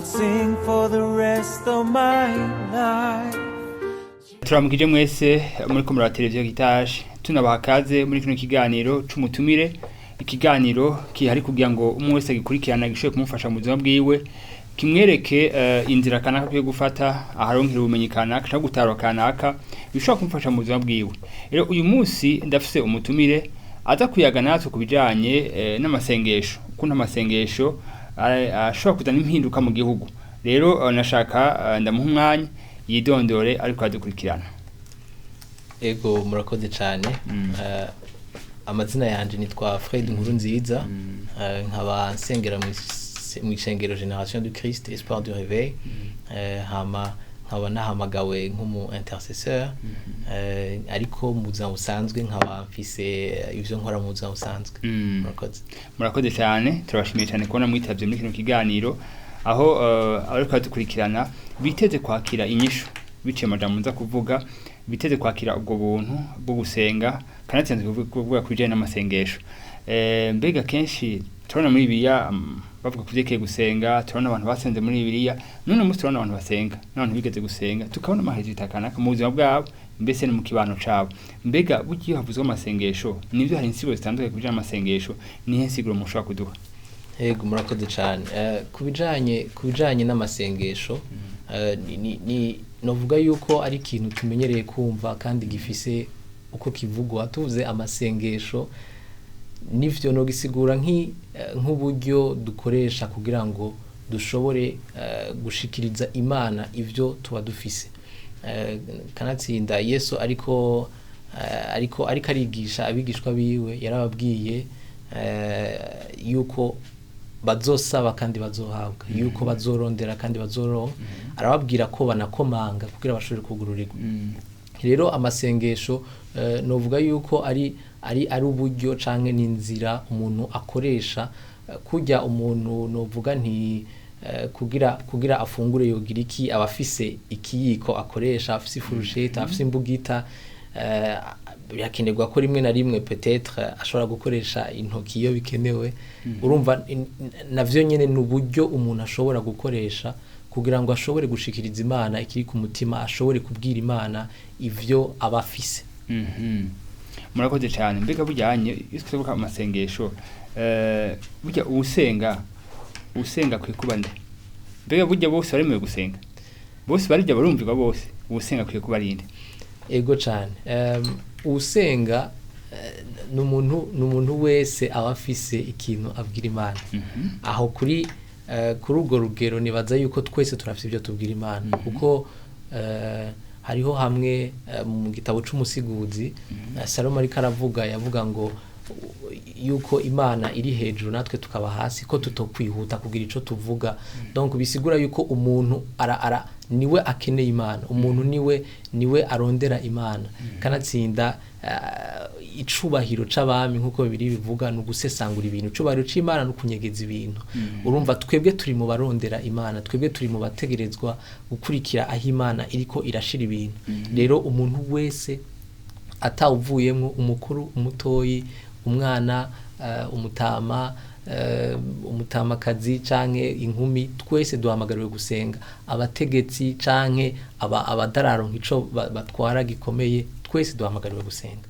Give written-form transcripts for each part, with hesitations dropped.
Sing for the rest of my life. Turamukije mwese muri ko muraba televiziyo gitaje, tunabaha kaze muri kino kiganiro c'umutumire, ikiganiro kihari kugira ngo umwe wese agikurikirana gishobore kumufasha mu buzima bwiwe, kimwereke inzira kanaka akwiye gufata, aharonkera ubumenyi kanaka canke gutahura kanaka bishobora kumufasha mu buzima bwiwe. Rero uyu munsi ndafise umutumire aza kuyaga natwe ku bijanye n'amasengesho, ukuntu amasengesho ashobora kuzana impinduka mu gihugu. Rero nashaka ndamuha umwanya yidondore ariko adukurikirana. Ego, murakoze cyane. Amazina yanje nitwa Fred Nkurunziza, nkaba nsengera mu ishengero Génération du Christ Espoir du Réveil, hama nkaba nahamagawe nk'umu intercesseur, ariko mu buzima busanzwe nkaba mfise ivyo nkora mu buzima busanzwe. Murakoze. Murakoze cyane, turabashimiye cyane kubona mwitavye muri kino kiganiro, aho abariko badukurikirana biteze kwakira inyishu biciye amajambo nza kuvuga, biteze kwakira ubwo buntu bwo gusenga kanatsinze kuvuga ku bijanye n'amasengesho. Mbega kenshi turabona muri Bibiliya bavuga ku vyerekeye gusenga, turabona abantu basenze muri Bibiliya, none umunsi turabona abantu basenga n'abantu bigeze gusenga, tukabona amaherezo kanaka mu buzima bwabo mbese no mu kibano cabo. Mbega burya iyo havuzwe amasengesho, nivyo hari insiguro zitandukanye ku bijanye n'amasengesho, nihe nsiguro mushobora kuduha? Ego, murakoze cyane. Ku bijanye n'amasengesho, ni novuga yuko ari ikintu tumenyereye kumva kandi gifise uko kivugwa. Tuvuze amasengesho, nivyo nogisigura nk'uburyo dukoresha kugira ngo dushobore gushikiriza Imana ivyo tuba dufise. Kanatsinda Yesu ariko arigisha abigishwa biwe, yarababwiye yuko bazosaba kandi bazohabwa, yuko bazorondera kandi bazoronka, arababwira ko banakomanga kugira bashobore kugururirwa. Rero amasengesho, novuga yuko ari uburyo canke n'inzira umuntu akoresha, kurya umuntu, novuga nti kugira afungure yogira iki? Aba afise ikiyiko akoresha, afise ifurusheti, afise imbugita. Birakenerwa ko rimwe na rimwe peut-être ashobora gukoresha intoki iyo bikenewe. Urumva navyo nyene ni uburyo umuntu ashobora gukoresha kugira ngo ashobore gushikiriza Imana ikiri ku mutima, ashobore kubwira Imana ivyo aba afise. Murakoze cyane. Mbega bujyanye iyo twibuka amasengesho, burya uwusenga akwiye kuba nde? Mbega burya bose baremewe gusenga? Bose barijya barumvirwa bose? Uwusenga akwiye kuba ari nde? Ego cyane. Usenga ni umuntu wese aba afise ikintu abwira Imana. Aho kuri urwo rugero nibaza yuko twese turafise ibyo tubwira Imana, kuko hariho hamwe mu gitabo c'Umusiguzi, Salomo ariko aravuga, yavuga ngo yuko Imana iri hejuru natwe tukaba hasi, ko tutokwihuta kugira ico tuvuga. Donc bisigura yuko umuntu ara niwe akeneye Imana, umuntu niwe arondera Imana. Kanatsinda icubahiro c'abami, nkuko bibiri bivuga, ni ugusesangura ibintu, icubahiro c'Imana ni ukunyegeza ibintu. Urumva twebwe turi mu barondera Imana, twebwe turi mu bategerezwa gukurikira aho Imana iriko irashira ibintu. Rero umuntu wese atawuvuyemwo, umukuru, umutoyi, umwana, umutama, umutamakazi canke inkumi, twese duhamagariwe gusenga. Abategetsi canke abadararonka ico batwara gikomeye, twese duhamagariwe gusenga.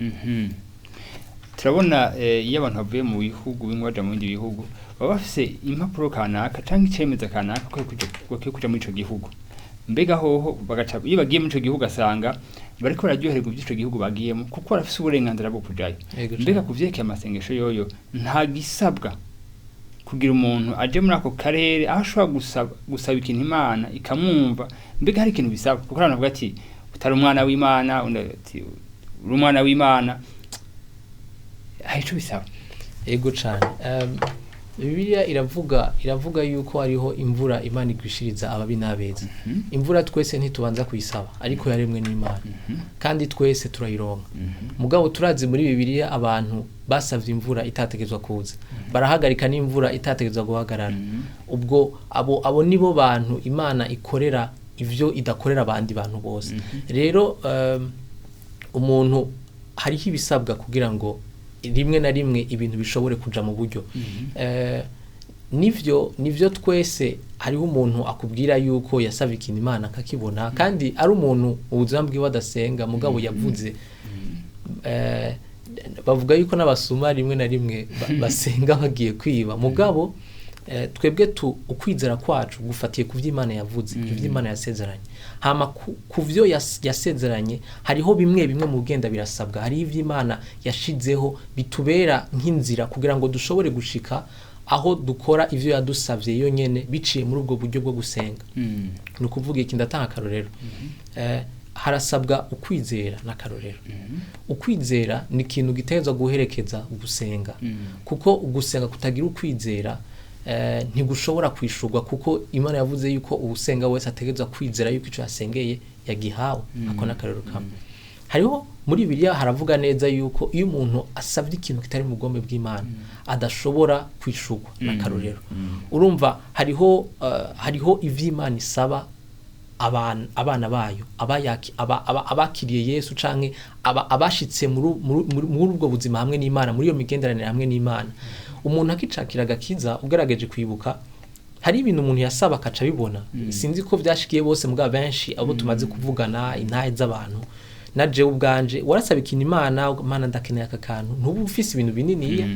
Turabona iyo abantu bavuye mu bihugu bimwe baja mu bindi bihugu, baba bafise impapuro kanaka canke icemeza kanaka ko bakwiye kuja muri ico gihugu. Mbega hoho bagaca iyo bagiye muri ico gihugu asanga bariko bararyoherwa ivy'ico gihugu bagiyemo, kuko barafise uburenganzira bwo kujayo. Mbega kuvyerekeye amasengesho yoyo, nta gisabwa kugira umuntu aje muri ako karere aho ashobora gusaba ikintu Imana ikamwumva? Mbega hari ikintu bisaba? Kuko abantu bavuga ati utari umwana w'Imana, undi ati uri umwana w'Imana. Hari ico bisaba? Ego cane. Bibiliya iravuga yuko hariho imvura Imana igwishiriza ababi n'abeza. Imvura twese ntitubanza kuyisaba, ariko yaremwe n'Imana kandi twese turayironka. Mugabo turazi muri Bibiliya abantu basavye imvura itategezwa kuza, barahagarika n'imvura itategezwa guhagarara. Ubwo abo nibo bantu Imana ikorera ivyo idakorera abandi bantu bose. Rero umuntu hariho ibisabwa kugira ngo rimwe na rimwe ibintu bishobore kuja mu buryo. Nivyo twese hariho umuntu akubwira yuko yasavye ikintu Imana akakibona, kandi ari umuntu ubuzima bwiwe adasenga, mugabo yavuze. Bavuga yuko n'abasuma rimwe na rimwe basenga bagiye kwiba, mugabo twebwe tu ukwizera kwacu gufatiye ku vy'Imana yavuze, ivy'Imana yasezeranye. Hama ku vyo yasezeranye hariho bimwe bimwe mu bugenda birasabwa, hariho ivy'Imana yashizeho bitubera nk'inzira kugira ngo dushobore gushika aho dukora ivyo yadusavye yonyene biciye muri ubwo buryo bwo gusenga. Ni ukuvuga iki? Ndatanga akarorero. Harasabwa ukwizera n'akarorero. Ukwizera ni ikintu gitegerezwa guherekeza gusenga, kuko ugusenga kutagira ukwizera ntigushobora kwishurwa, kuko Imana yavuze yuko uwusenga wese ategerezwa kwizera yuko ico yasengeye yagihawe. Ako n'akarorero kamwe. Hariho muri Bibiliya haravuga neza yuko iyo umuntu asabye ikintu kitari mu bugombe bw'Imana adashobora kwishurwa, n'akarorero. Urumva hariho ivy'Imana isaba abana bayo, abakiriye Yesu canke abashitse muri ubwo buzima hamwe n'Imana, muri iyo migenderanire hamwe n'Imana. Umuntu akicakira agakiza, ugerageje kwibuka hari ibintu umuntu yasaba akaca abibona. Sinzi ko vyashikiye bose, mugabo benshi abo tumaze kuvugana, intahe z'abantu na jewe ubwanje, warasaba ikintu Imana, Imana ndakeneye aka kantu, ntuba ufise ibintu bininiya,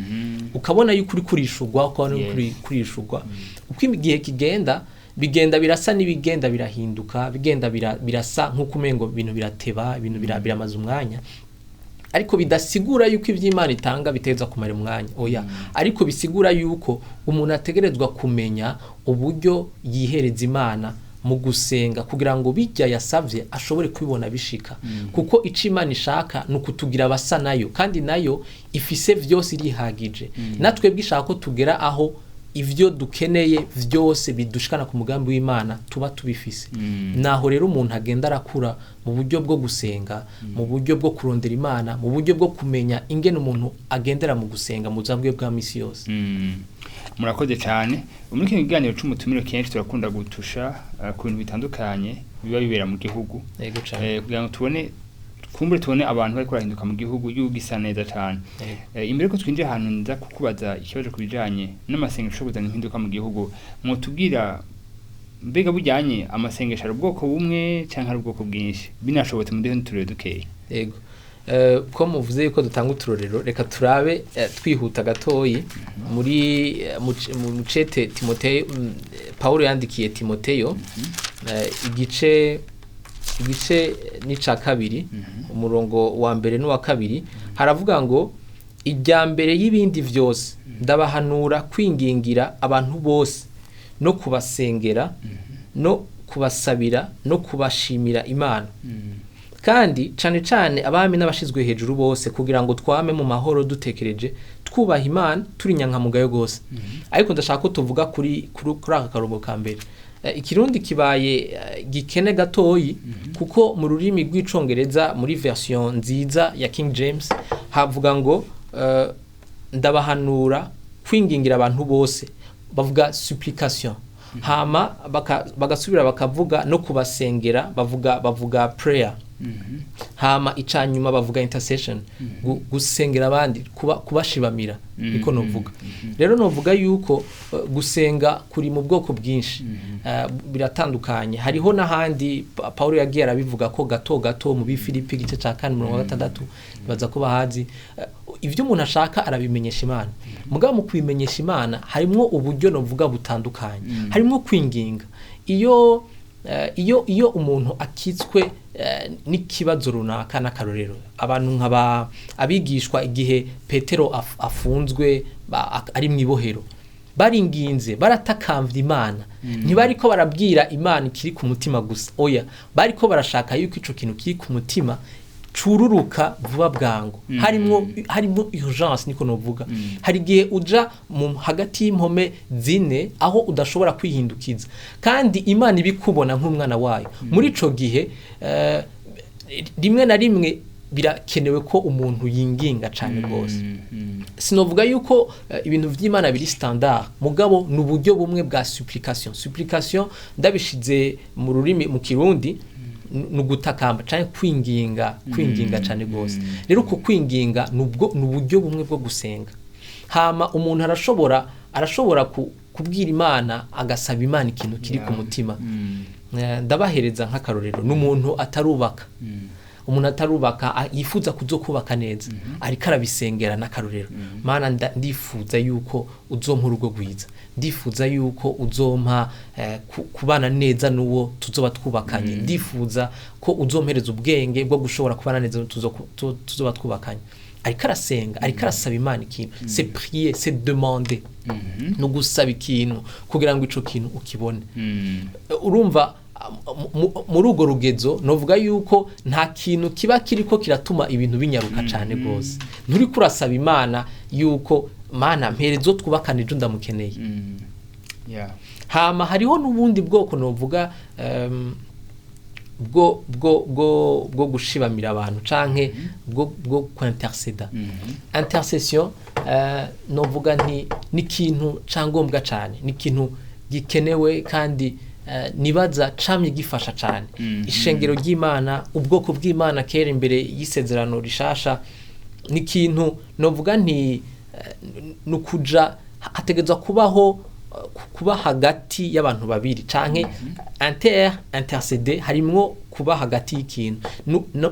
ukabona yuko uri kurishurwa, ukabona yuko uri kurishurwa. Uko igihe kigenda bigenda birasa n'ibigenda birahinduka, bigenda birasa nk'uko umengo ibintu birateba, ibintu biramaze umwanya, ariko bidasigura yuko ivy'Imana itanga biteza kumara umwanya, oya. Ariko bisigura yuko umuntu ategerezwa kumenya uburyo yihereza Imana mu gusenga kugira ngo bijya yasavye ashobore kubibona bishika, kuko ico Imana ishaka ni ukutugira abasa nayo, kandi nayo ifise vyose, irihagije. Natwe bwishaka ko tugera aho ivyo dukeneye vyose bidushikana ku mugambi w'Imana tuba tubifise. Naho rero umuntu agenda arakura mu buryo bwo gusenga, mu buryo bwo kurondera Imana, mu buryo bwo kumenya ingene umuntu agendera mu gusenga mu buzima bwiwe bwa misi yose. Murakoze cyane. Muri kino kiganiro c'umutumire kenshi turakunda gutusha ku bintu bitandukanye biba bibera mu gihugu, Yego cane. Kugira ngo tubone, kumbure tubone abantu bariko barahinduka mu gihugu, igihugu gisa neza cane. Yego. Imbere ko twinjira ahantu nza kukubaza ikibazo ku bijanye n'amasengesho yo kuzana impinduka mu gihugu, mwotubwira mbega bujyanye amasengesho ari ubwoko bumwe canke ari ubwoko bwinshi? Binashobotse muduhe n'uturere dukeya. Yego. Ko muvuze yuko dutanga uturorero, reka turabe twihuta gatoyi muri mu cete Timoteyo, Paulo yandikiye Timoteyo, igice n'ica kabiri, umurongo wa mbere n'uwa kabiri, haravuga ngo: "Ijya mbere y'ibindi vyose ndabahanura kwingingira abantu bose, no kubasengera, no kubasabira, no kubashimira Imana, kandi cane cane abami n'abashizwe hejuru bose, kugira ngo twame mu mahoro dutekereje, twubaha Imana, turi nyankamugayo gose." Ariko ndashaka ko tuvuga kuri aka karongo ka mbere. Ikirundi kibaye gikene gatoyi, kuko mu rurimi rw'icongereza, muri version nziza ya King James, havuga ngo "Ndabahanura kwingingira abantu bose", bavuga supplication, hama bagasubira bakavuga no kubasengera, bavuga prayer, hama icanyuma bavuga intercession, gusengera abandi, kubashibamira, niko novuga. Rero novuga yuko gusenga kuri mu bwoko bwinshi, biratandukanye. Hariho n'ahandi Paulo yagiye arabivuga ko gato gato mu Bifilipi igice ca 4 mirongo gatandatu, baza ko bahazi. Ivyo umuntu ashaka arabimenyesha Imana, mugabo mu kubimenyesha Imana harimwo uburyo novuga butandukanye, harimwo kwinginga. Iyo umuntu akitswe n'ikibazo runaka, n'akarorero abantu nk'aba abigishwa igihe Petero afunzwe ari mu ibohero, baringinze, baratakambye Imana. Ntibariko barabwira Imana ikiri ku mutima gusa, oya, bariko barashaka yuko ico kintu kiri ku mutima cururuka vuba bwangu. Harimwo urgence, niko novuga. Hari igihe uja mu hagati y'impome zine aho udashobora kwihindukiza, kandi Imana ibikubona nk'umwana wayo. Muri ico gihe rimwe na rimwe birakenewe ko umuntu yinginga cane rwose. Sinovuga yuko ibintu vy'Imana biri standard, mugabo ni uburyo bumwe bwa supplication. Supplication ndabishize mu rurimi mu Kirundi ni ugutakamba canke kwinginga, kwinginga cane rwose. Rero uko kwinginga ni uburyo bumwe bwo gusenga. Hama umuntu arashobora arashobora kubwira Imana, agasaba Imana ikintu kiri ku mutima. Ndabahereza nk'akarorero, n'umuntu atarubaka, umuntu atarubaka yifuza kuzokubaka neza, ariko arabisengera n'akarorero. Mana, ndifuza yuko uzompa urugo rwiza, ndifuza yuko uzompa kubana neza n'uwo tuzoba twubakanye, ndifuza ko uzompereza ubwenge bwo gushobora kubana neza tuzoba twubakanye. Ariko arasenga, ariko arasaba Imana ikintu. C'est prier, c'est demander, no gusaba ikintu kugira ngo ico kintu ukibone. Urumva, muri urwo rugezo novuga yuko nta kintu kiba kiriko kiratuma ibintu binyaruka cane gose. Nturi kurasaba Imana yuko Mana mperezo twubakane ejo ndamukeneye. Hama hariho n'ubundi bwoko novuga bwo gushibamira abantu canke bwo kwinterceda. Intercession, novuga nti ni ikintu cangombwa cane, ni ikintu gikenewe kandi nibaza camye gifasha cane ishengero ry'Imana, ubwoko bw'Imana kera imbere y'isezerano rishasha. Ni ikintu novuga nti nukuja hategezwa kubaho kuba hagati y'abantu babiri canke intercéder, harimwo kuba hagati y'ikintu.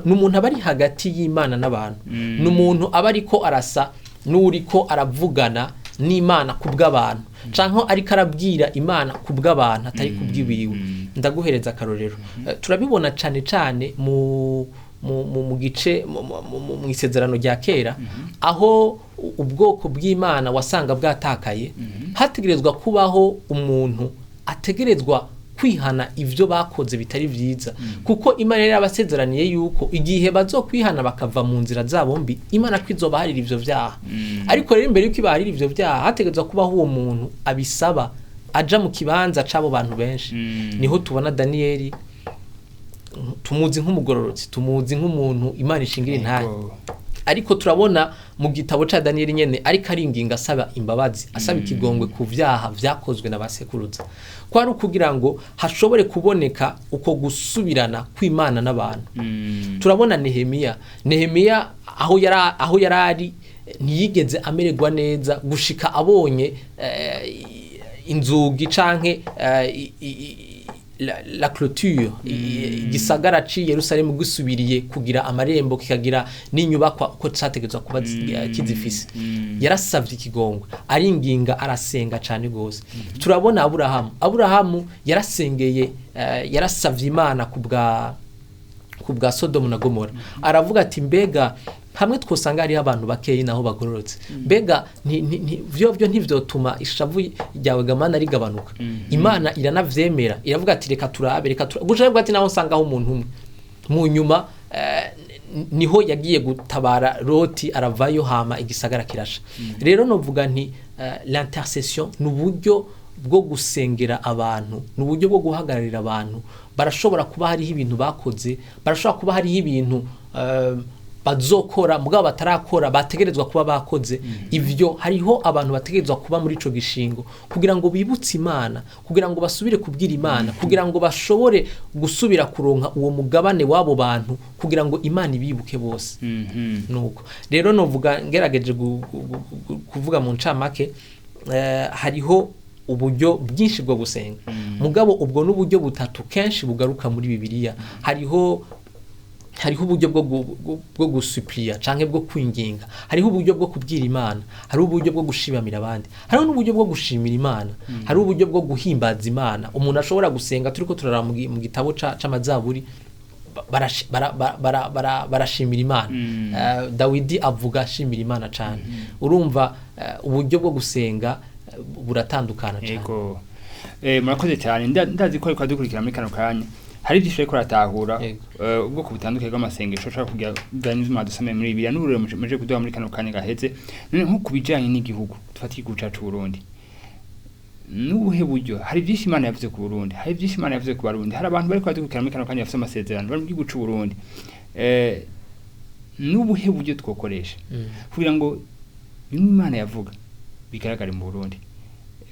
N'umuntu aba ari hagati y'Imana n'abantu, n'umuntu aba ariko arasa n'uriko aravugana n'Imana kubw'abantu, canke ariko arabwira Imana kubw'abantu, atari kubw'iwiwe. Ndaguhereza akarorero. Turabibona cane cane mu gice mu isezerano rya kera, aho ubwoko bw'Imana wasanga bwatakaye, hategerezwa kubaho umuntu ategerezwa kwihana ivyo bakoze bitari vyiza, kuko Imana yari yabasezeraniye yuko igihe bazokwihana bakava mu nzira zabo mbi, Imana kwizobaharira ivyo vyaha. Ariko rero imbere yuko ibaharira ivyo vyaha, hategerezwa kubaho uwo muntu abisaba, aja mu kibanza c'abo bantu benshi. Niho tubona Daniyeli, tumuzi nk'umugororotsi, tumuzi nk'umuntu Imana ishingira intahe. Ariko turabona mu gitabo ca Daniyeli nyene ariko aringinga, asaba imbabazi, asaba ikigongwe ku vyaha vyakozwe na basekuruza, ko ari ukugira ngo hashobore kuboneka uko gusubirana kw'Imana n'abantu. Turabona Nehemiya. Nehemiya aho yarari ntiyigeze amererwa neza gushika abonye inzugi canke la clôture, igisagara ci Yerusalemu gisubiriye kugira amarembo, kikagira n'inyubakwa uko categezwa kuba kizifise. Yarasavye ikigongwe, aringinga, arasenga cane gose. Turabona Aburahamu. Aburahamu yarasengeye, yarasavye Imana kubwa Sodomu na Gomora. Aravuga ati: "Mbega hamwe twosanga hariho abantu bakeyi naho bagororotse, mbega vyo ntivyotuma ishavu ryawe gamana rigabanuka?" Imana iranavyemera, iravuga ati: "Reka turabe, reka turabe." Gusa iravuga ati: "Naho nsangaho umuntu umwe." Mu nyuma niho yagiye gutabara Loti, aravayo, hama igisagara kirasha. Rero novuga nti l'intercession ni uburyo bwo gusengera abantu, ni uburyo bwo guhagararira abantu. Barashobora kuba hariho ibintu bakoze, barashobora kuba hariho ibintu bazokora mugabo batarakora, bategerezwa kuba bakoze. Ivyo hariho abantu bategerezwa kuba muri ico gishingo kugira ngo bibutse Imana, kugira ngo basubire kubwira Imana, kugira ngo bashobore gusubira kuronka uwo mugabane w'abo bantu, kugira ngo Imana ibibuke bose. Nuko rero novuga, ngerageje kuvuga mu ncamake, hariho uburyo bwinshi bwo gusenga, mugabo ubwo n'uburyo butatu kenshi bugaruka muri Bibiliya. Hariho uburyo bwo gusupplier canke bwo kwinginga, hariho uburyo bwo kubwira Imana, hariho uburyo bwo gushimamira abandi, hariho n'uburyo bwo gushimira Imana, hariho uburyo bwo guhimbaza Imana. Umuntu ashobora gusenga, turiko turaraba mu gitabo c'amazaburi, barashimira Imana. Dawidi avuga ashimira Imana cane. Urumva, uburyo bwo gusenga buratandukana cane. Yego. Murakoze cyane. Ndazi ko ariko adukurikira muri kano kanya hari byinshi ariko aratahura. Ubwoko butandukanye bw'amasengesho ushobora kugira bijanye mwadusomeye muri Bibiliya n'uburero muje kuduha muri kano kanya gaheze. None nko ku bijanye n'igihugu, dufate igihugu cacu Burundi, n'ubuhe buryo? Hari byinshi Imana yavuze ku Burundi, hari byinshi Imana yavuze ku Barundi, hari abantu bariko badukurikira muri kano kanya bafite amasezerano bari mu gihugu c'u Burundi. N'ubuhe buryo twokoresha kugira ngo bimwe Imana yavuga bigaragare mu Burundi?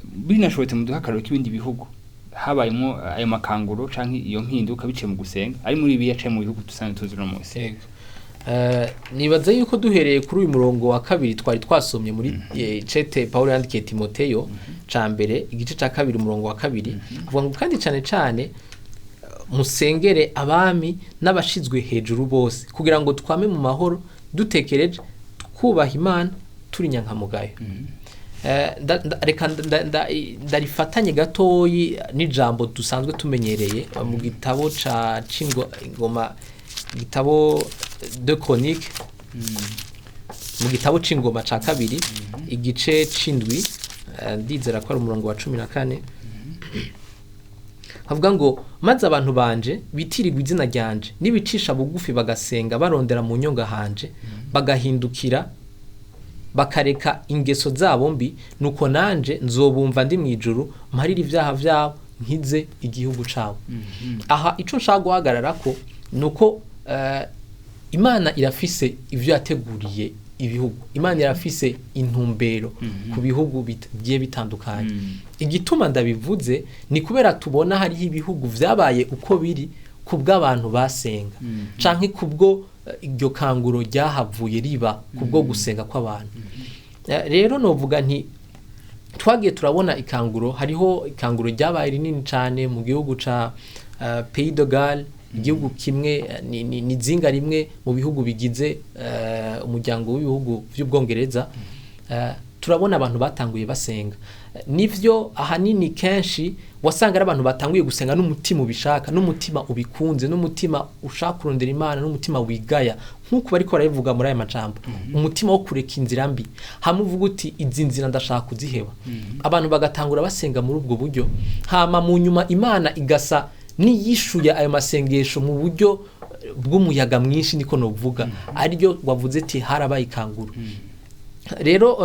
Binashobotse muduha akarorero k'ibindi bihugu habayemo ayo makanguro canke iyo mpinduka biciye mu gusenga, ari muri biya canke mu bihugu dusanzwe tuzi uno munsi. Yego. Nibaza yuko duhereye kuri uyu murongo wa kabiri twari twasomye muri cete Paulo yandikiye Timoteyo ca mbere, igice ca kabiri, umurongo wa kabiri, avuga ngo kandi cane cane musengere abami n'abashizwe hejuru bose, kugira ngo twame mu mahoro dutekereje twubaha Imana turi nyankamugayo. Reka ndarifatanye gatoyi n'ijambo dusanzwe tumenyereye mu gitabo ca ingoma, igitabo de Chronique, mu gitabo c'Ingoma ca kabiri, igice c'indwi, ndizera ko ari umurongo wa 14, havuga ngo: "Maze abantu banje bitirirwa izina ryanje nibicisha bugufi, bagasenga barondera mu nyonga hanje, bagahindukira bakareka ingeso zabo mbi, nuko nanje nzobumva ndi mu ijuru, mparire ibyaha byabo, nkize igihugu cabo." Aha ico nshaka guhagarara ko nuko Imana irafise ivyo yateguriye ibihugu, Imana irafise intumbero ku bihugu bigiye bitandukanye. Igituma ndabivuze ni kubera tubona hariho ibihugu vyabaye uko biri kubw'abantu basenga, canke kubwo iryo kanguro ryahavuye riba kubwo gusenga kw'abantu. Rero novuga nti twagiye turabona ikanguro, hariho ikanguro ryabaye rinini cyane mu gihugu ca Pays de Galles, igihugu kimwe ni zinga rimwe mu bihugu bigize umuryango w'ibihugu by'Ubwongereza. Turabona abantu batanguye basenga. Nivyo, ahanini kenshi wasanga ari abantu batanguye gusenga n'umutima ubishaka, n'umutima ubikunze, n'umutima ushaka kurondera Imana, n'umutima wigaya nk'uko bariko barabivuga muri aya majambo, umutima wo kureka inzira mbi, hamwe uvuga uti: "Izi nzira ndashaka kuziheba." Abantu bagatangura basenga muri ubwo buryo, hama mu nyuma Imana igasa niyishuye ayo masengesho mu buryo bw'umuyaga mwinshi, niko novuga, ariryo wavuze ati harabaye ikanguro. Rero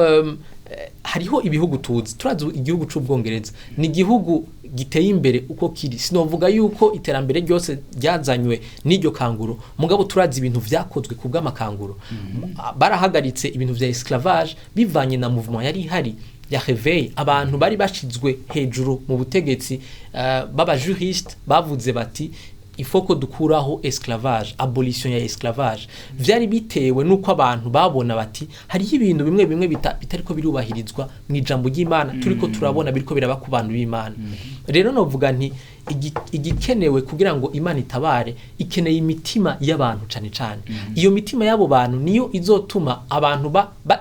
hariho ibihugu tuzi, turazi igihugu c'Ubwongereza ni igihugu giteye imbere uko kiri. Sinovuga yuko iterambere ryose ryazanywe n'iryo kanguro, mugabo turazi ibintu vyakozwe ku bw'amakanguro. Barahagaritse ibintu vya esclavage bivanye na mouvement yari ihari ya réveil. Abantu bari bashizwe hejuru mu butegetsi b'aba juriste bavuze bati: "Il faut ko dukuraho esclavage, abolition ya esclavage." Vyari bitewe nuko abantu babona bati hariho ibintu bimwe bimwe bitariko birubahirizwa mu ijambo ry'Imana, turiko turabona biriko biraba ku bantu b'Imana. Rero novuga nti igikenewe kugira ngo Imana itabare, ikeneye imitima y'abantu cane cane. Iyo mitima y'abo bantu niyo izotuma abantu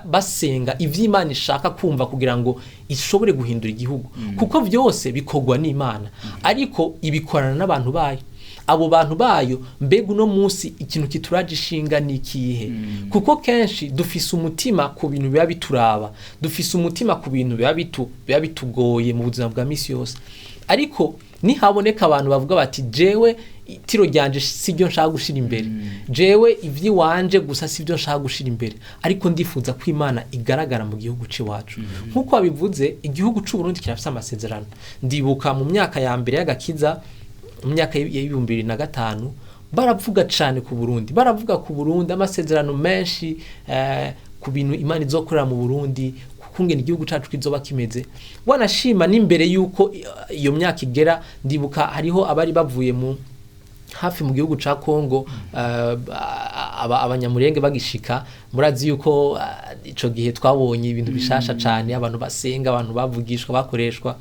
basenga ivy'Imana ishaka kumva kugira ngo ishobore guhindura igihugu, kuko vyose bikorwa n'Imana, ariko ibikorana n'abantu bayo. Abo bantu bayo, mbega uno munsi ikintu kituraje ishinga ni ikihe? Kuko kenshi dufise umutima ku bintu biba bituraba, dufise umutima ku bintu biba bitugoye mu buzima bwa misi yose. Ariko nihaboneka abantu bavuga bati: "Jewe itiro ryanje sibyo nshaka gushira imbere, jewe ivy'iwanje gusa sibyo nshaka gushira imbere, ariko ndifuza ko Imana igaragara mu gihugu c'iwacu." Nk'uko wabivuze, igihugu c'u Burundi kirafise amasezerano. Ndibuka mu myaka ya mbere y'agakiza, mu myaka ya 2005, baravuga cane ku Burundi, baravuga ku Burundi amasezerano menshi, ku bintu Imana izokorera mu Burundi, kungena igihugu cacu kizoba kimeze. Wanashima n'imbere yuko iyo myaka igera, ndibuka hariho abari bavuye mu hafi mu gihugu ca Kongo, Abanyamurenge bagishika. Murazi yuko ico gihe twabonye ibintu bishasha cane, abantu basenga, abantu bavugishwa, bakoreshwa.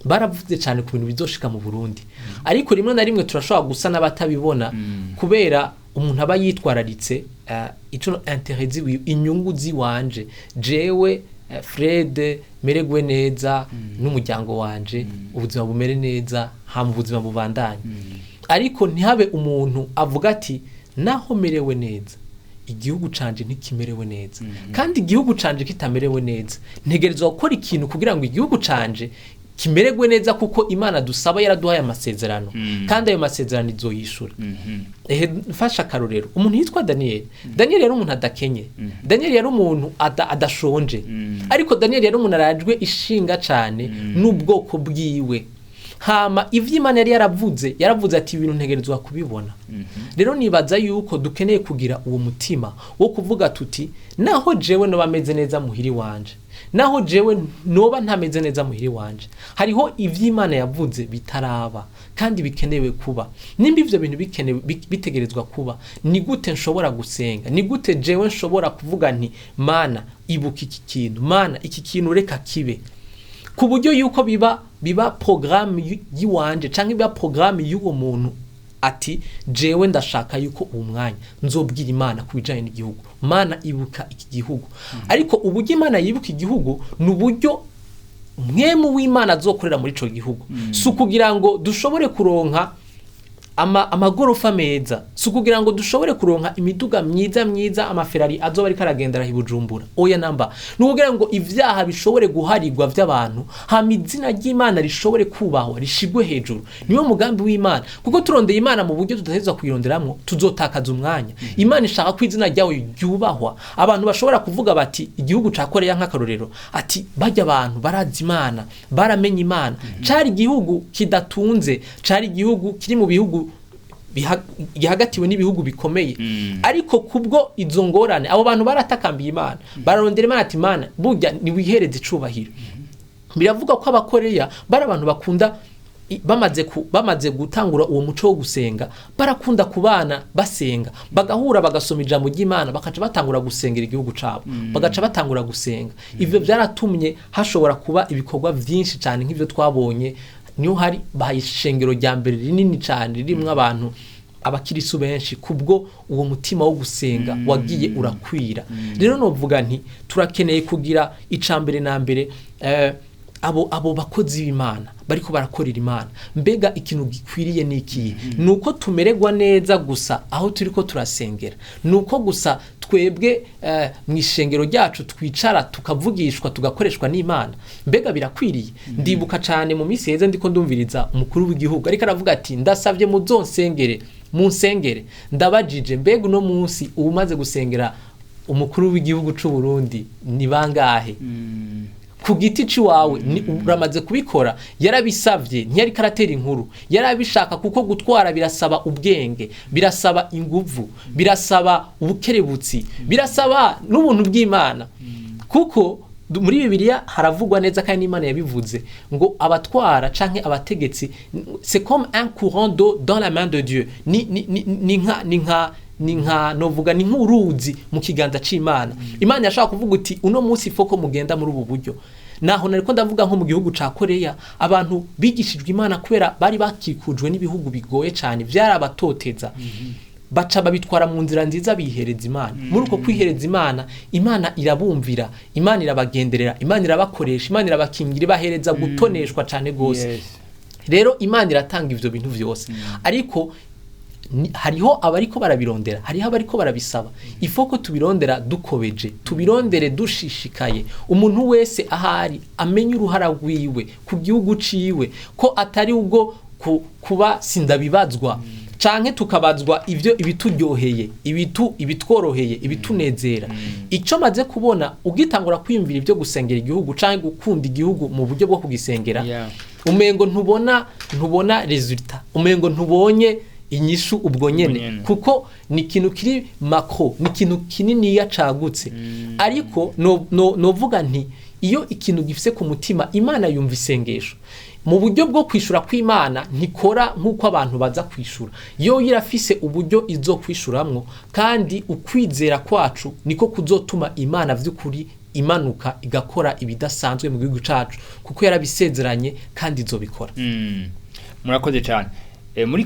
Baravuze cyane ku bintu bizoshika mu Burundi, ariko rimwe na rimwe turashobora gusa n'abatabibona kubera umuntu aba yitwararitse ico intérêt ziwiwe, inyungu ziwanje, jewe Fred meregwe neza n'umuryango wanje, ubuzima bumere neza, hama ubuzima bubandanye. Ariko ntihabe umuntu avuga ati: "Naho merewe neza, igihugu canje ntikimerewe neza, kandi igihugu canje kitamerewe neza, ntegerezwa gukora ikintu kugira ngo igihugu canje kimererwe neza, kuko Imana dusaba yaraduhaye amasezerano, kandi ayo masezerano izoyishura." Ehe, mfashe akarorero umuntu yitwa Daniyeli. Daniyeli yari umuntu adakenye, Daniyeli yari umuntu adashonje, ariko Daniyeli yari umuntu arajwe ishinga cane n'ubwoko bwiwe. Hama ivyo Imana yari yaravuze, yaravuze ati ibintu ntegerezwa kubibona. Rero nibaza yuko dukeneye kugira uwo mutima wo kuvuga tuti naho jewe noba meze neza muhiri wanje, naho jewe noba ntameze neza muhiri wanje, hariho ivyo Imana yavuze bitaraba kandi bikenewe kuba. Nimba ivyo bintu bikenewe bitegerezwa kuba, ni gute nshobora gusenga? Ni gute jewe nshobora kuvuga nti Mana ibuka iki kintu, Mana iki kintu reka kibe, ku buryo yuko biba programme yiwanje canke biba programme y'uwo muntu ati jewe ndashaka yuko uwo mwanya nzobwira Imana ku bijanye n'igihugu, Mana ibuka iki gihugu. Ariko uburyo Imana yibuka igihugu ni uburyo mwemu w'Imana azokorera muri ico gihugu. Si ukugira ngo dushobore kuronka amagorofa meza, si ukugira ngo dushobore kuronka imiduga myiza myiza, amaferari azoba ariko aragendera i Bujumbura, oya namba, ni ukugira ngo ivyaha bishobore guharigwa vy'abantu, hama izina ry'Imana rishobore kubahwa, rishigwe hejuru. Niwo mugambi w'Imana, kuko turondeye Imana mu buryo tudatezwa kuyironderamwo tuzotakaza umwanya. Imana ishaka ko izina ryawe ryubahwa, abantu bashobora kuvuga bati igihugu ca Korea nk'akarorero, ati barya abantu barazi Imana, baramenye Imana. Cari igihugu kidatunze, cari igihugu kiri mu bihugu gihagatiwe n'ibihugu bikomeye. Ariko kubwo izo ngorane abo bantu baratakambiye Imana, bararondera Imana ati Imana burya niwihereze icubahiro. Biravuga ko abakoreya bari abantu bakunda bamaze gutangura uwo muco wo gusenga, barakunda kubana basenga, bagahura bagasoma ijambo ry'Imana, bakaca batangura gusengera igihugu cabo, bagaca batangura gusenga. Ivyo byaratumye hashobora kuba ibikorwa vyinshi cyane nk'ivyo twabonye. Niho hari bahishengero rya mbere rinini cyane ririmwo abantu abakirisu benshi, kubwo uwo mutima wo gusenga wagiye urakwira. Rero novuga nti turakeneye kugira icambere na mbere abo bakozi b'Imana bariko barakorera Imana. Mbega ikintu gikwiriye niki? Nuko tumererwa neza gusa aho turiko turasengera, nuko gusa twebwe mu ishengero ryacu twicara tukavugishwa tugakoreshwa n'Imana. Mbega birakwiriye? Ndibuka cyane mu minsi yeze ndiko ndumviriza umukuru w'igihugu ariko aravuga ati ndasavye muzonsengere, munsengere. Ndabajije mbega uno munsi umaze gusengera umukuru w'igihugu c'u Burundi ni bangahe? Ku giti ciwawe uramaze kubikora? Yarabisavye, ntiyari karatera inkuru, yarabishaka, kuko gutwara birasaba ubwenge, birasaba inguvu, birasaba ubukerebutsi, birasaba n'ubuntu bw'Imana. Kuko muri Bibiliya haravugwa neza kandi Imana yabivuze ngo abatwara canke abategetsi c'est comme un courant d'eau dans la main de Dieu, ni ni ni ni nka ni nka ni nka novuga ni nk'uruzi mu kiganza c'Imana. Imana yashaka kuvuga uti uno munsi foko mugenda muri ubu buryo. Naho nariko ndavuga nko mu gihugu ca Korea, abantu bigishijwe Imana kubera bari bakikujwe n'ibihugu bigoye cyane byarabatoteza, baca babitwara mu nzira nziza bihereza Imana. Muri uko kwihereza Imana, Imana irabumvira, Imana irabagenderera, Imana irabakoresha, Imana irabakingira, ibahereza gutoneshwa cyane gose. Rero Imana iratanga ivyo bintu vyose, ariko hariho abariko barabirondera, hariho abariko barabisaba. Ifoko tubirondera dukobeje, tubirondere dushishikaye. Umuntu wese ahari amenye uruhara rwiwe ku gihugu ciwe, ko atari ubwo kuba sindabibazwa canke tukabazwa ivyo ibituryoheye, ibitworoheye, ibitunezera. Ico maze kubona ugitangura kwiyumvira ivyo gusengera igihugu canke gukunda igihugu mu buryo bwo kugisengera, umengo ntubona resultat, umengo ntubonye inyishu ubwo nyene, kuko ni ikintu kiri makro, ni ikintu kinini yacagutse. Ariko novuga nti iyo ikintu gifise ku mutima, Imana yumva isengesho. Mu buryo bwo kwishura kw'Imana ntikora nk'uko abantu baza kwishura, yo irafise uburyo izo kwishuramwo, kandi ukwizera kwacu niko kuzotuma Imana vy'ukuri imanuka igakora ibidasanzwe mu gihugu cacu, kuko yarabisezeranye kandi izobikora. Murakoze cyane. Muri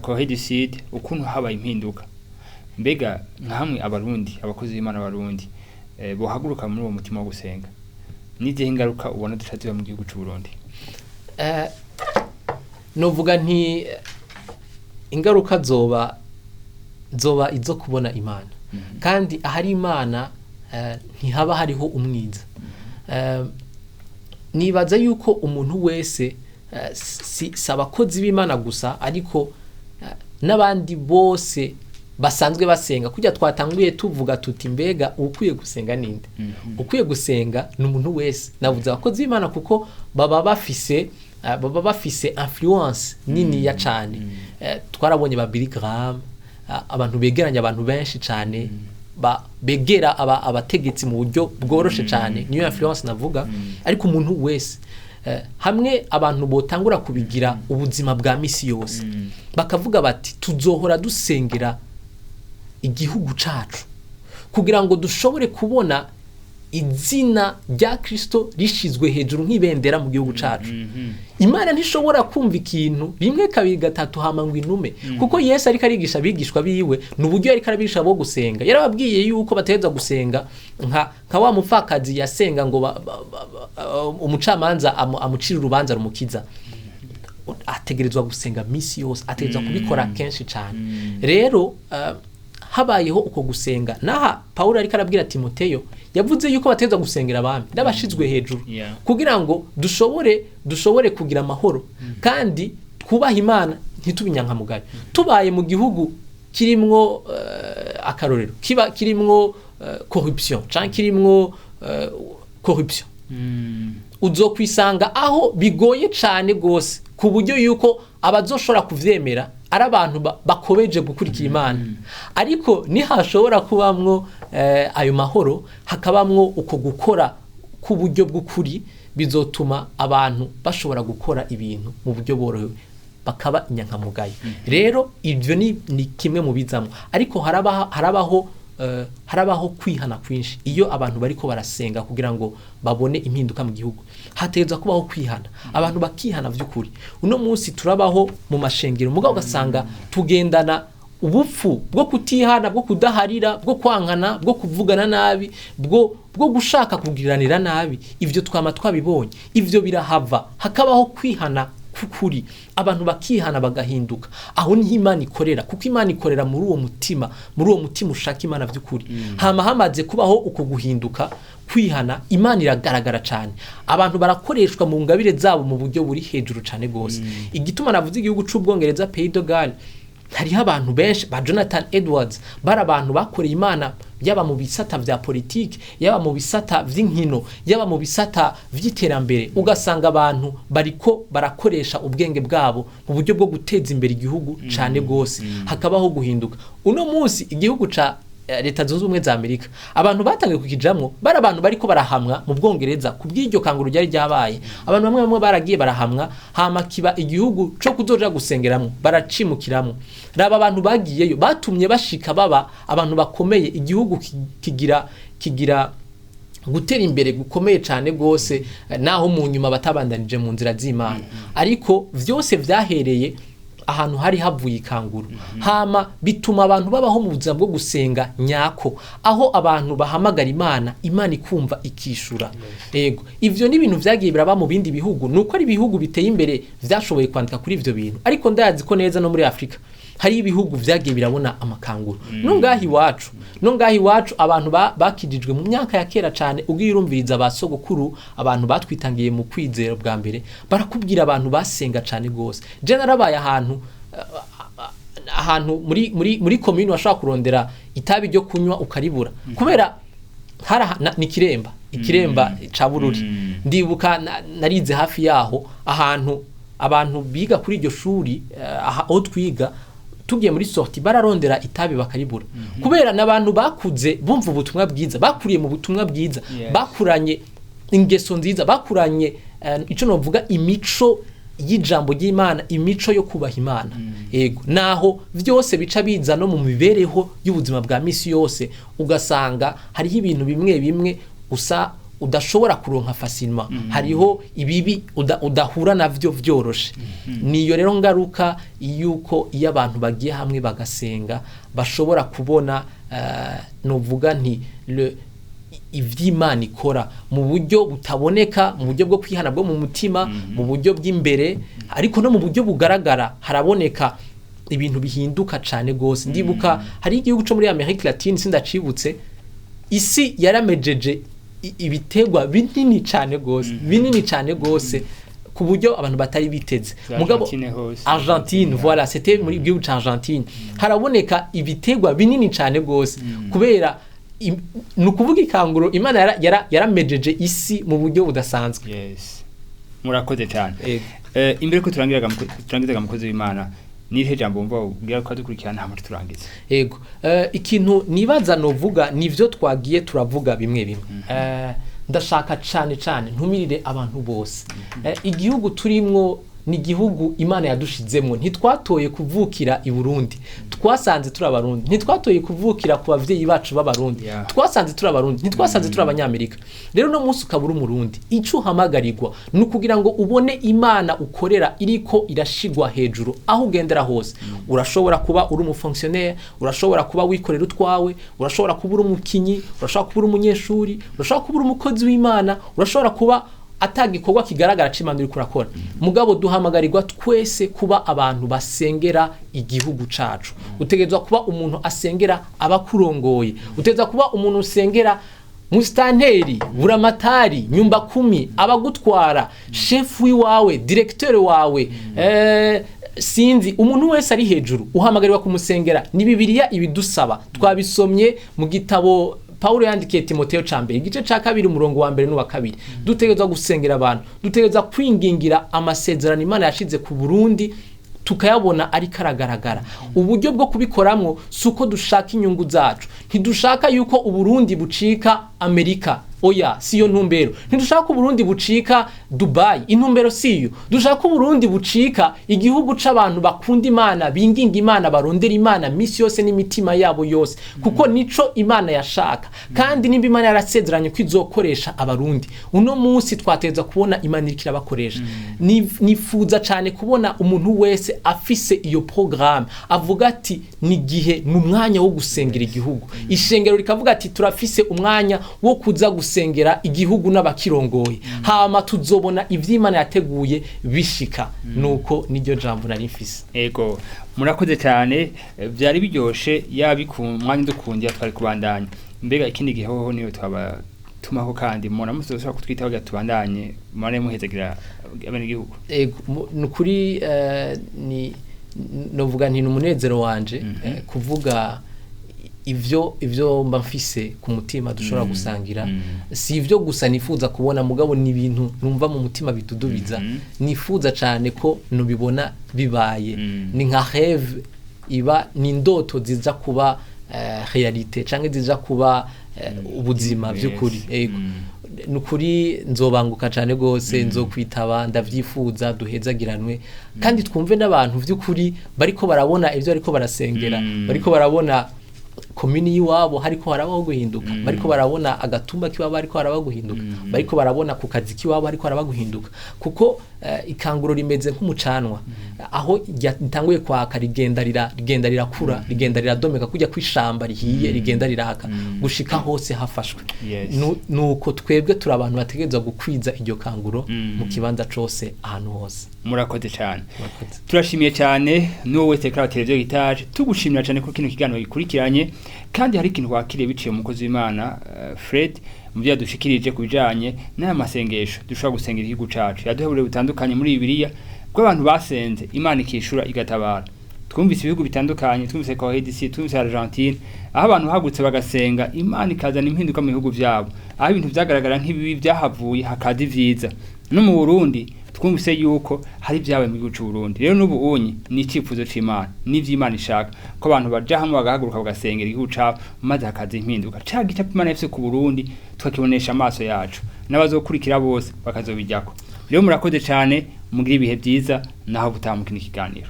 Corée du Sud ukuntu habaye impinduka, mbega nka hamwe abarundi, abakozi b'Imana abarundi bohaguruka muri uwo mutima wo gusenga, n'izihe ingaruka ubona duca mu gihugu c'u Burundi? Novuga nti ingaruka zoba izo kubona Imana. Kandi ahari Imana ntihaba hariho umwiza. Nibaza yuko umuntu wese si abakozi b'Imana gusa, ariko n'abandi bose basanzwe basenga. Kujya twatanguye tuvuga tuti mbega ukwiye gusenga ninde? Ukwiye gusenga ni umuntu wese. Navuze abakozi b'Imana kuko baba bafise baba bafise influence niniya cane. Twarabonye ba Billy Graham, abantu begeranya abantu benshi cane, begera abategetsi mu buryo bworoshe cane, niyo influence navuga. Ariko umuntu wese, hamwe abantu botangura kubigira ubuzima bwa misi yose, bakavuga bati tuzohora dusengera igihugu cacu kugira ngo dushobore kubona izina rya Kristo rishizwe hejuru nk'ibendera mu gihugu cacu. Imana ntishobora kumva ikintu rimwe, kabiri, gatatu, hama ngo inume, kuko Yesu ariko arigisha abigishwa biwe, ni uburyo yariko arabigisha bo gusenga. Yarababwiye yuko bategerezwa gusenga nka wa mupfakazi yasenga ngo umucamanza amucire urubanza rumukiza. Ategerezwa gusenga misi yose, ategerezwa kubikora kenshi cyane. Rero habayeho uko gusenga, naha Paulo ariko arabwira Timoteyo, yavuze yuko bategerezwa gusengera abami n'abashizwe hejuru, kugira ngo dushobore kugira amahoro kandi twubahe Imana, ntitube inyankamugayo. Tubaye mu gihugu kirimwo, akarorero, kiba kirimwo corruption canke kirimwo corruption, uzokwisanga aho bigoye cane gose, ku buryo yuko abazoshobora kuvyemera ari abantu bakomeje gukurikira Imana. Ariko nihashobora kubamwo ayo mahoro, hakabamwo uko gukora k'uburyo bw'ukuri, bizotuma abantu bashobora gukora ibintu mu buryo bworohewe, bakaba inyankamugayo. Rero ibyo ni kimwe mu bizamwo. Ariko harabaho kwihana kwinshi iyo abantu bariko barasenga kugira ngo babone impinduka mu gihugu. Hategerezwa kubaho kwihana, abantu bakihana vy'ukuri. Uno munsi turabaho mu mashengero, mugabo ugasanga tugendana ubupfu bwo kutihana, bwo kudaharira, bwo kwankana, bwo kuvugana nabi, bwo gushaka kugiranira nabi. Ivyo twama twabibonye. Ivyo birahava hakabaho kwihana kukuri, abantu bakihana, bagahinduka. Aho niho Imana ikorera, kuko Imana ikorera muri uwo mutima, muri uwo mutima ushaka Imana vy'ukuri. Hama hamaze kubaho uko guhinduka, kwihana, Imana iragaragara cyane, abantu barakoreshwa mu ngabire zabo mu buryo buri hejuru cyane gose. Igituma navuze igihugu c'Ubwongereza, Pays de Galles, hariho abantu benshi ba Jonathan Edwards, bari abantu bakoreye Imana, yaba mu bisata vya politiki, yaba mu bisata vy'inkino, yaba mu bisata vy'iterambere. Ugasanga abantu bariko barakoresha ubwenge bwabo mu buryo bwo guteza imbere igihugu cane gose, hakabaho guhinduka. Uno munsi igihugu ca Leta Zunze Ubumwe za Amerika, abantu batangiye kukijamwo bari abantu bariko barahamwa mu Bwongereza ku bw'iryo kanguro ryari ryabaye. Abantu bamwe bamwe baragiye barahamwa, hama kiba igihugu co kuzoja gusengeramwo, baracimukiramwo. Raba abantu bagiyeyo batumye bashika baba abantu bakomeye, igihugu kigira gutera imbere gukomeye cyane gose, naho mu nyuma batabandanije mu nzira z'Imana. Ariko vyose vyahereye ahantu hari havuye ikanguro, hama bituma abantu babaho mu buzima bwo gusenga nyako, aho abantu bahamagara Imana, Imana ikumva, ikishura. Yego, ivyo ni ibintu vyagiye biraba mu bindi bihugu, nuko ari ibihugu biteye imbere vyashoboye kwandika kuri ivyo bintu. Ariko ndazi ko neza no muri Afrika hari ibihugu vyagiye birabona amakanguro. No ngaha iwacu abantu bakijijwe mu myaka ya kera cane, ugiye urumviriza ba sogokuru, abantu batwitangiye mu kwizera bwa mbere, barakubwira abantu basenga cane gose. Je narabaye ahantu muri commune washobora kurondera itabi ryo kunywa ukaribura, kubera ni Ikiremba ca Bururi. Ndibuka narize hafi yaho, ahantu abantu biga kuri iryo shuri, aho twiga, tugiye muri sortie bararondera itabi bakaribura, kubera n'abantu bakuze bumva ubutumwa bwiza, bakuriye mu butumwa bwiza, bakuranye ingeso nziza, bakuranye ico novuga imico y'ijambo ry'Imana, imico yo kubaha Imana. Yego, naho vyose bica biza no mu mibereho y'ubuzima bwa misi yose, ugasanga hariho ibintu bimwe bimwe usa udashobora kuronka facilement, hariho ibibi udahura navyo vyoroshe. Niyo rero ngaruka yuko iyo abantu bagiye hamwe bagasenga, bashobora kubona, novuga nti ivy'Imana ikora mu buryo butaboneka, mu buryo bwo kwihana bwo mu mutima, mu buryo bw'imbere, ariko no mu buryo bugaragara haraboneka ibintu bihinduka cane gose. Ndibuka hari igihugu co muri Amerique Latine, sindacibutse, isi yaramejeje ibitegwa binini cane gose, binini cane gose, ku buryo abantu batari biteze. Za Mugabo Argentine hose. Argentine, voilà, c'était muri gihugu ca Argentine, haraboneka ibitegwa binini cane gose kubera ni ukuvuga ikanguro Imana yaramejeje isi mu buryo budasanzwe. Yes. Murakoze cyane. Ego. Imbere ko turangizaga, mukozi w'Imana, ni jambo wumva ubwira ko dukurikirana nta muco turangiza? Ego. Ikintu nibaza novuga nivyo twagiye turavuga bimwe bimwe. Ndashaka cane cane ntumirire abantu bose. Igihugu turimwo ni igihugu Imana yadushizemwo. Ntitwatoye kuvukira i Burundi, twasanze turi Abarundi. Ntitwatoye kuvukira ku bavyeyi bacu b'Abarundi, twasanze turi Abarundi. Ntitwasanze turi Abanyamerika. Rero no munsi ukaba uri Umurundi, ico uhamagarirwa ni ukugira ngo ubone Imana ukorera iriko irashigwa hejuru aho ugendera hose. Urashobora kuba uri umufonctionnaire, urashobora kuba wikorera utwawe, urashobora kuba uri umukinyi, urashobora kuba uri umunyeshuri, urashobora kuba uri umukozi w'Imana, urashobora kuba atagikorwa kigaragara c'Imana uriko urakora. Mugabo duhamagarirwa twese kuba abantu basengera igihugu cacu. Utegerezwa kuba umuntu asengera abakurongoye, utegerezwa kuba umuntu usengera musitanteri, buramatari, nyumba kumi, abagutwara, shefu wiwawe, directeur wawe, sinzi, umuntu wese ari hejuru uhamagarirwa kumusengera. Ni Bibiliya ibidusaba, twabisomye mu gitabo Paulo yandikiye Timoteyo ca mbere, igice ca kabiri, umurongo wa mbere n'uwa kabiri. Dutegerezwa gusengera abantu, dutegerezwa kwingingira amasezerano Imana yashize ku Burundi tukayabona ariko aragaragara. Uburyo bwo kubikoramwo si uko dushaka inyungu zacu. Ntidushaka yuko Uburundi bucika Amerika, oya, siyo ntumbero. Ntidushaka ko Uburundi bucika Dubai, intumbero siyo. Dushaka ko Uburundi bucika igihugu c'abantu bakunda Imana, binginga Imana, barondera Imana misi yose n'imitima yabo yose, kuko nico Imana yashaka. Kandi nimba Imana yarasezeranye ko izokoresha Abarundi, uno munsi twateza kubona Imana iriko irabakoresha. Nifuza cane kubona umuntu wese afise iyo programme, avuga ati ni gihe, ni umwanya wo gusengera igihugu. Ishengero rikavuga ati turafise umwanya wo kuza gusengera igihugu n'abakirongoye, hama tuzobona ivy'Imana yateguye bishika. Nuko niryo jambo nari mfise. Ego, murakoze cyane. Byari biryoshe, yabi ku mwanya dukundiye twari kubandanya. Mbega ikindi gihe hoho niyo twabatumaho, kandi mubona muzoshobora kutwitaho kugira tubandanye mubane muhezagira abenegihugu? Ego, nukuri ni novuga nti ni umunezero wanje kuvuga ivyo mba mfise ku mutima dushobora gusangira. Si ivyo gusa nifuza kubona, mugabo ni ibintu numva mu mutima bidudubiza, nifuza cyane ko nubibona bibaye. Ni nka rêve, iba ni indoto ziza kuba réalité canke ziza kuba ubuzima by'ukuri. Ego. Nukuri nzobanguka cyane rwose, nzokwitaba, ndavyifuza, duhezagiranwe kandi twumve n'abantu vy'ukuri bariko barabona ivyo bariko barasengera, bariko barabona komini y'iwabo hariko harabaho guhinduka, bariko barabona agatumba k'iwabo hariko harabaho guhinduka, bariko barabona ku kazi k'iwabo hariko harabaho guhinduka, kuko ikanguro rimeze nk'umucanwa, aho ritanguye kwaka rigenda rirakura, rigenda riradomeka kujya kwishamba rihiye, rigenda riraka gushika hose hafashwe. Nuko twebwe turi abantu bategerezwa gukwiza iryo kanguro mu kibanza cose, ahantu hose. Murakoze cyane. Murakoze. Turashimiye cyane n'uwo wese kuri televiziyo Gitaje, tugushimira cyane ko kino kiganiro gikurikiranye kandi hari ikintu wakiriye biciye mu mukozi w'Imana Fred mu byo yadushikirije ku bijanye n'aya masengesho dushobora gusengera igihugu cacu. Yaduha butandukanye muri Bibiliya bw'abantu basenze Imana ikishura igatabara. Twumvise ibihugu bitandukanye, twumvise Corée du Sud, twumvise Argentine, aho abantu bahagurutse bagasenga Imana ikazana impinduka mu bihugu vyabo, aho ibintu vyagaragara nk'ibibi vyahavuye hakaza ivyiza. No mu Burundi twumvise yuko hari ibyabaye mu gihugu c'u Burundi. Rero n'ubu unyi ni icyifuzo c'Imana n'ivy'Imana ishaka ko abantu baja hamwe bagahaguruka bagasengera igihugu cabo, maze hakaza impinduka, ca gicapo Imana yafise ku Burundi tukakibonesha amaso yacu, n'abazokurikira bose bakazobijako. Rero murakoze cane, mugire ibihe vyiza, naho butaha mu kindi kiganiro.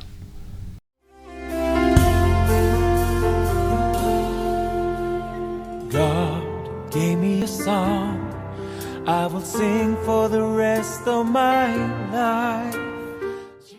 God gave me a song I will sing for the rest of my life.